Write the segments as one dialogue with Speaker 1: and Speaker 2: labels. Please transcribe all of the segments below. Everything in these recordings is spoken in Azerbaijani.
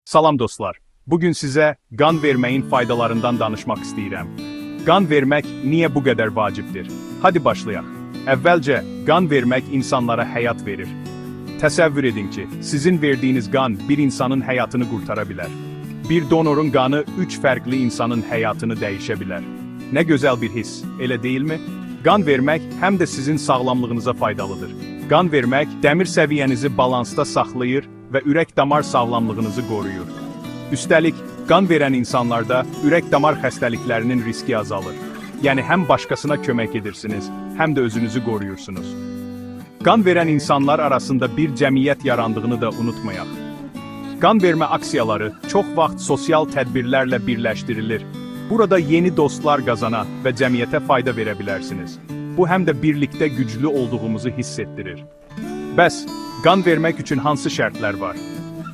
Speaker 1: Salam dostlar. Bugün sizə qan verməyin faydalarından danışmaq istəyirəm. Qan vermək niyə bu qədər vacibdir? Hadi başlayaq. Əvvəlcə, qan vermək insanlara həyat verir. Təsəvvür edin ki, sizin verdiyiniz qan bir insanın həyatını qurtara bilər. Bir donorun qanı üç fərqli insanın həyatını dəyişə bilər. Nə gözəl bir hiss, elə deyilmi? Qan vermək həm də sizin sağlamlığınıza faydalıdır. Qan vermək dəmir səviyyənizi balansda saxlayır və ürək-damar sağlamlığınızı qoruyur. Üstəlik, qan verən insanlarda ürək-damar xəstəliklərinin riski azalır. Yəni həm başqasına kömək edirsiniz, həm də özünüzü qoruyursunuz. Qan verən insanlar arasında bir cəmiyyət yarandığını da unutmayaq. Qan vermə aksiyaları çox vaxt sosial tədbirlərlə birləşdirilir. Burada yeni dostlar qazana və cəmiyyətə fayda verə bilərsiniz. Bu həm də birlikdə güclü olduğumuzu hiss etdirir. Bəs, qan vermək üçün hansı şərtlər var?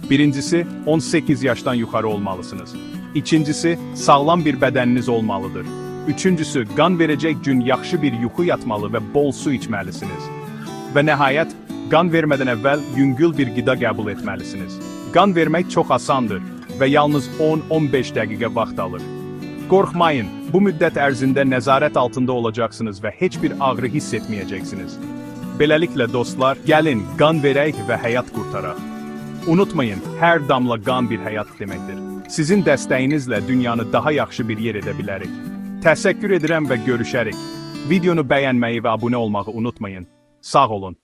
Speaker 1: Birincisi, 18 yaşdan yuxarı olmalısınız. İkincisi, sağlam bir bədəniniz olmalıdır. Üçüncüsü, qan verəcək gün yaxşı bir yuxu yatmalı və bol su içməlisiniz. Və nəhayət, qan vermədən əvvəl yüngül bir qida qəbul etməlisiniz. Qan vermək çox asandır və yalnız 10-15 dəqiqə vaxt alır. Qorxmayın, bu müddət ərzində nəzarət altında olacaqsınız və heç bir ağrı hiss etməyəcəksiniz. Beləliklə dostlar, gəlin qan verək və həyat qurtaraq. Unutmayın, hər damla qan bir həyat deməkdir. Sizin dəstəyinizlə dünyanı daha yaxşı bir yer edə bilərik. Təşəkkür edirəm və görüşərik. Videonu bəyənməyi və abunə olmağı unutmayın. Sağ olun.